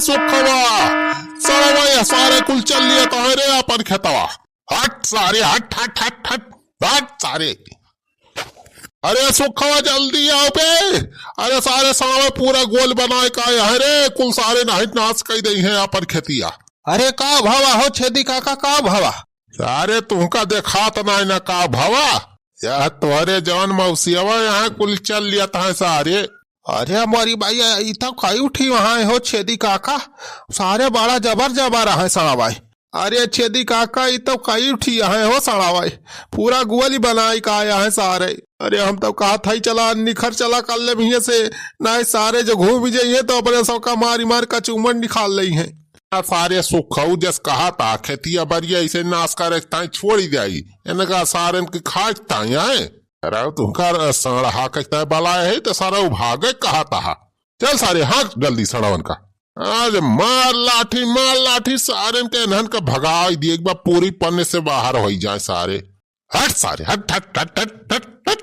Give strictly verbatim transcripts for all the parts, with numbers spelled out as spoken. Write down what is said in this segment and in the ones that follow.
सुखवा, सारे भाई, सारे कुल चल लिए तो है रे अपन खेतवा। हट सारे, हट, हट, हट, हट, हट सारे। अरे सुखवा, जल्दी आओ बे। अरे सारे, सारे पूरा गोल बनाए का है रे, कुल सारे नाहित नाश कई देई हैं अपन खेतिया। अरे का भवा हो छेदी काका, का भवा? सारे तुमका देखात नाई ना का भवा? यह तोहरे जवन मौसियावा यहाँ कुल चल लिया था सारे। अरे मोरी बाई, ई तो कई उठी वहाँ हो छेदी काका, सारे बड़ा जबर जबर है साला भाई। अरे छेदी काका, ई तो कई उठी है हो साला भाई, पूरा गोली बनाई का आया है सारे। अरे हम तो कहा था चला निखर चला कर ले भैया से, ना सारे जो घूम जाइए तो अपने सबका मारी मार कचूमन निकाल लेई हैं। आ सारे सुखऊ जस कहा था, खेतिया बरिया इसे नाश करे ताई छोड़ी जाई, इनका सारन के खाए ताई आए। अरे तुमका साढ़ा कहता है बलाए है तो सारा भागे कहा था। चल सारे, हाँक जल्दी सड़वन का। आज मार लाठी, मार लाठी, सारन के इन्हन का भगाई दिए, एक बार पूरी पन्ने से बाहर होई जाए सारे। हट सारे, हट, हट, हट।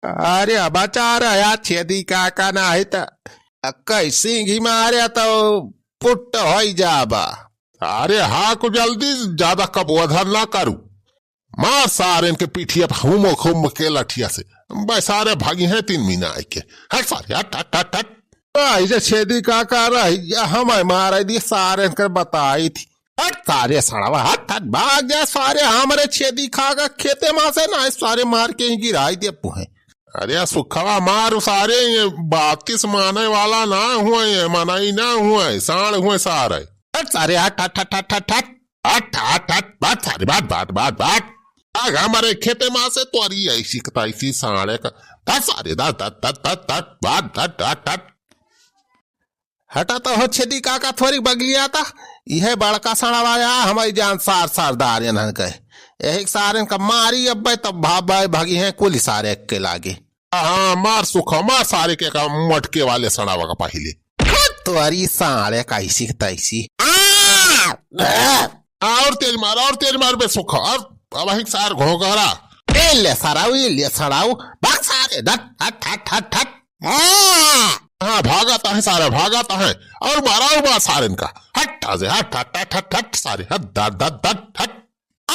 अरे अब बचा रहा छेदी काका, ना है त कैसी घी मारे तो पुट्ट होई जाबा। अरे हाँ, कुछ जल्दी, ज्यादा कब वधन ना करू। मार सारे इनके पीठिया पर हुमो खुम के लठिया से। बस सारे भागी हैं तीन महीना आए के। हट सारे, हट, हट, हट, हट। आई जे छेदी काका रही, या हमें मार दिए सारे इनके बताई थी। हट सारे सड़वा, हट, हट, भाग जा सारे, हमरे छेदी काका खेते मा से ना, सारे मार के ही गिराई दे पुहे। अरे सुखवा मार सारे, ये बात किस माने वाला ना हुए, ये मनाई ना हुए, साढ़ हुए सारे। हट सारे, हट, हट, हट। हट, हट, हट, बात सारे, बात, बात, बात, बात। आग हमारे खेते मा से तोरी ऐसी कताई सी साढ़े का। हट सारे, हट, हट, हट, हट, हट, बात, हट, हट, हट। हटा तो हो छेदी काका थोरी बगलिया ता। यह बड़का सड़वा आया, हमारी जान सार सरदार इन्हन के। यही सारे का मारी अब तब भाग भाई भागी हैं कुल सारे के लागे। हाँ, मार सुखा, मार सारे के का मटके वाले सड़ावा का पहिले। हट, तोरी सारे का ऐसी की तैसी। आ! आ! और तेज मार, और तेज मार बे सुखा, और अब वहीं सार घोघरा। ए ले सड़ाऊ, ए ले सड़ाऊ, भाग सारे, हट, हट, हट, हट, हट। आ! हाँ, भागत है सारे, भागत है। और मार, और मार सारे इनका। हट, हट, हट, हट, हट, हट, सारे, हट, हट, हट, हट, हट। आ!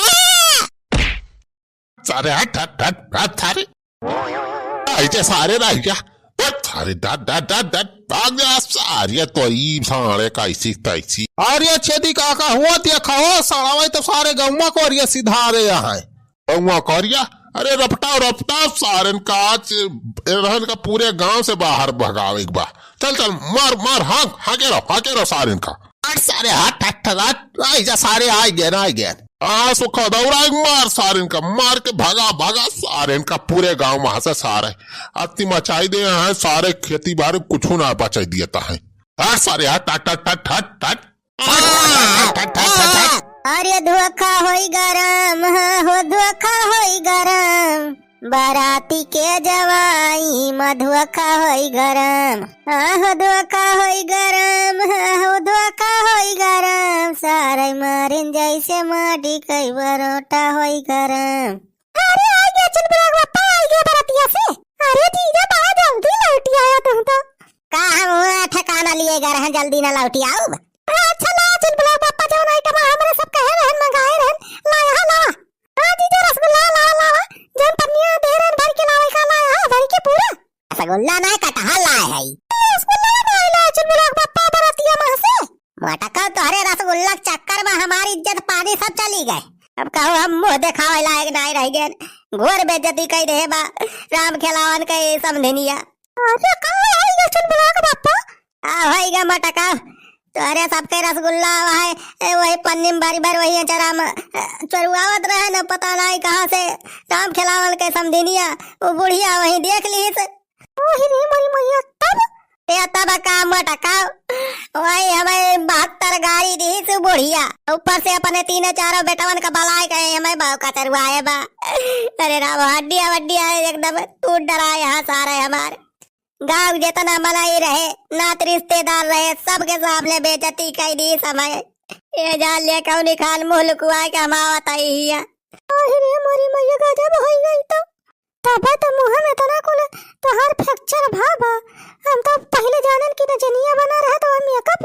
सारे हट, हट, हट, हट, सारे। रह जा सारे, रह जा। हट, सारे, डट, डट, डट, डट, भाग जा, सारे, तो ई सारे का ऐसी तैसी। अरे छेदी काका, हुआ देखा हो, साला भाई तो सारे गौवा को अरे सिधारे यहाँ। गौवा को अरे, अरे रपटाओ, रपटाओ, सारन का आज रहन का पूरे गांव से बाहर भगावे के बा। चल, चल, मार, मार, हाँक, हाँके रहो, हाँके रहो सारन का। हट सारे, हट, हट, हट, हट, आई जा सारे, आई गए, आई गए। आ, सुखा दौड़ा, मार सारे इनका, मार के भगा, भगा सारे इनका, पूरे गांव मा से सारे। अति मचाई दे हैं सारे, खेती बाड़ी कुछ ना बचाई दिए ता है। हट सारे, हट, हट, हट। अरे धोखा होई गरम, हाँ हो धोखा होई गरम। बाराती के जवाई मा धोखा होई गरम, आहो धोखा होई गरम, आहो धोखा होई गरम, सारे मारिन जैसे माटी कई बरोटा होई गरम। अरे आ गया चुलबुला के बापा, आ गया बरतिया से। अरे जीजा बड़ा जल्दी लौटी आया तुम तो। का हम हुआ ठिकाना लिए गए रहन, जल्दी ना लौटी आउब। अच्छा ला चुलबुला के बापा, जौन आइटम हमरे सब कहे रहन, मंगाए रहन, लाया हा, लावा। हाँ जीजा, रसगुल्ला लावा, लावा। जौन पन्निया दे रहन भर के लावे का, लाया हा भर के पूरा। रसगुल्ला नाय, कटहल लाए है। रसगुल्ला नाय लाए, चुलबुला के बापा बरतिया मा से। मोटका, तोहरे रसगुल्ला के चक्कर मा हमारी इज्जत पानी सब चली गए। अब कहूँ हम मुँह देखावे लायक नाय रह गए। घोर बेइज्जती कई दे बा राम खेलावन के समधिनिया। अरे का है ये चुलबुला के बापा? आ होई गा मोटका, तोहरे सबके रसगुल्ला वही, ए, वही पन्नी मा भरी भरी वही अचारा मा, ए, चोरुआवत रहे न, पता नाई कहाँ से राम खेलावन के समधिनिया, वो बुढ़िया वही देख लीस। ओही रे मोरी मैया, तब? ए, तब का मोटका, वही हमें बहत्तर गारी दीस बुढ़िया, ऊपर से अपने तीनों चारों बेटवन का बलाए गए, हमें बाव का चरुआए बा। अरे राम, हड्डिया वड्डिया एकदम टूट डरा यहाँ सारे हमारे। गाँव जितना मनई रहे, नात रिश्तेदार रहे, सबके सामने बेइज्जती कई दीस हमें। ये जान ले कौनी खान मुँह लुकुआ के हम आवत आई हिया। आहि रे मोरी मैया, गजब होई गई तो। तबे तो मुँह में इतना कुल तोहार fracture भा बा। हम तो पहिले जानन कि नचनिया बना रहे तो हम makeup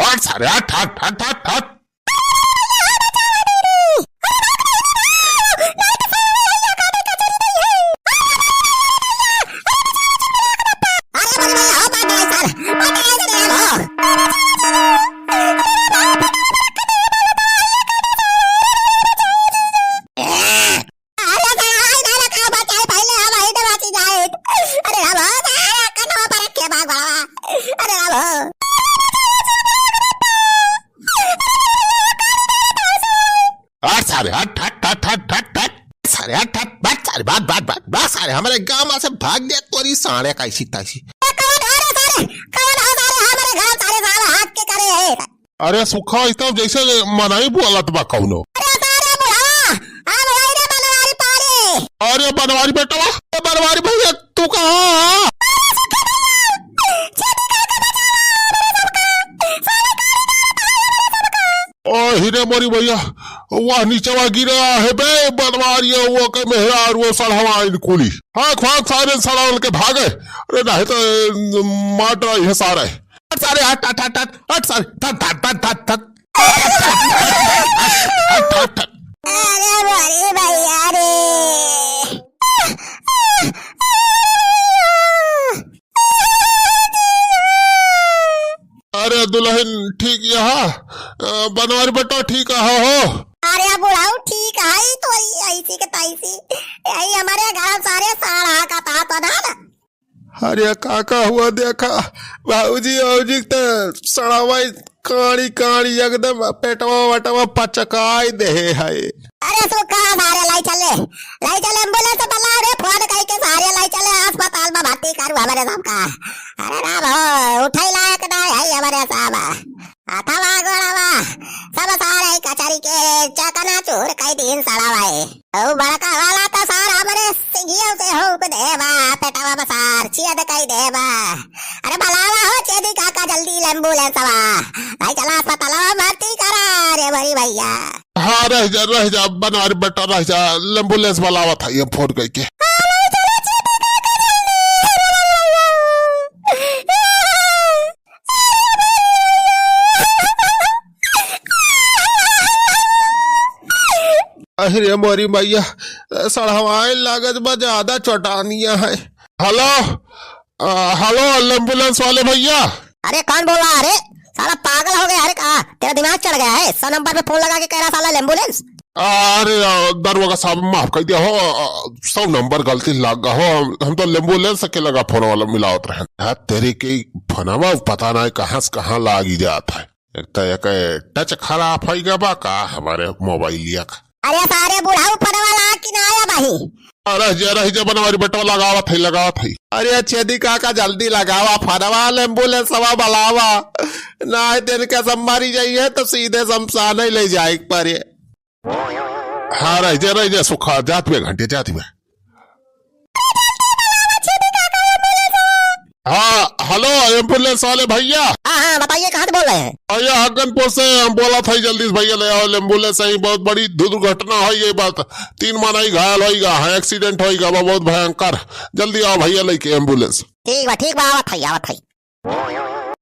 हट सारे, हट, हट, हट, हट, हट। अरे साला, आई ना रखा, बचाई पहले, हम आई ना बाची जाए। अरे राम हो, साला, कनवा पर रखे भाग बड़ा। अरे राम हो। हट सारे, हट, हट। सारे, हट, हट, हट सारे, हट, हट, हट सारे, भाग, भाग, भाग, भाग सारे, हमारे गाँव में से भाग दे तोरी सारे कैसी तैसी। ए, कौन हो रे सारे? कौन हो सारे? हमारे घर सारे साला हाथ के करे है। अरे सुखा, इतना जैसे मनई बोलत बा कौनो। अरे सारे बुढ़ावा, हम वही रे बनवारी पारे। अरे बनवारी बेटवा, ए बनवारी भैया, तू कहाँ है? ओ हिरे मोरी भैया, वह नीचवा गिरा है बे बनवारी, वो के मेहरारू, वो सड़हवा इन कुली। हाँ, ख्वाक सारे सड़ावन के भागे। अरे नहीं तो, ए, मार डाला ये सारे। हट सारे, हट, हट, हट, हट, हट सारे, हट, हट, हट, हट, हट। हट, हट, हट। अरे मोरी भैया रे। अरे दुल्हन ठीक यहाँ, अ, बनवारी बेटा ठीक है हो? अरे बुढ़ऊ ठीक है, तो ऐसी के तैसी, यही हमारे घर सारे साड़ा का था तो ना, ना। अरे काका हुआ देखा, बाबूजी, बाबूजी त सड़ावा काड़ी काड़ी एकदम पेटवा वटवा पचकाई देहे है। अरे सुखा सारे लाई चले, लाई चले एम्बुलेंस बला रे, फोन कई के सारे लाई चले अस्पताल में भर्ती करू हमारे सब का। अरे राम हो, उठाई लायक ना है हमारे सब। हथवा गोड़वा सब सारे कचरी के चकनाचूर कई दिन सड़ावा है। ओ बड़का वाला तो सार हमरे सिंगियों से होक देबा, पेटवा में सार छेद कई देबा। अरे बलावा हो छेदी काका जल्दी एम्बुलेंसवा। भाई चला अस्पतालवा भर्ती करा रे बड़ी भैया। हाँ रह जा, रह जा बनवारी बेटा रह जा, एम्बुलेंस बलावा था ये फोन करके। अरे मोरी मैया, सड़हवाए लागत बा, ज्यादा चोटानिया है। हेलो, अ, हेलो, एम्बुलेंस वाले भैया। अरे कौन बोल रहा है रे? साला पागल हो गया है रे का? तेरा दिमाग चढ़ गया है? सौ नंबर पे फोन लगा के कह रहा साला एम्बुलेंस। अरे, अ, दरोगा साहब माफ कर दिया हो, अ, सौ नंबर गलती लग गया हो, हम, हम तो एम्बुलेंस के लगा फोन वाला मिलावत रहे। हाँ, तेरे के फोनवा पता नहीं कहाँ से कहाँ लागी जात है। एक तो एक टच खराब होइ गया बा का हमारे मोबाइलिया का। अरे सारे बुढ़ऊ फोनवा ला कि ना आया बाही? अरे जे रही जे बनवारी बेटवा लगावत है, लगावत है। अरे छेदी काका जल्दी लगावा फोनवा, एम्बुलेंसवा बलावा, ना है दिन के सब मरी जाइए तो सीधे शमशान ही ले जाए के पड़े। हाँ रह जे, रह जे सुखा, जात बे घंटे जात बे। हाँ, हेलो, एम्बुलेंस वाले भैया। हाँ, हाँ, बताइए, कहाँ से बोल रहे हैं? भैया, हगनपुर से हम बोला था, जल्दी से भैया ले आओ एम्बुलेंस, यही बहुत बड़ी दुर्घटना है ये बात। तीन मनई घायल होइगा, हाँ, एक्सीडेंट होइगा बा, बहुत भयंकर। जल्दी आओ भैया लेके एम्बुलेंस। ठीक बा, ठीक बा, आवत है, आवत है।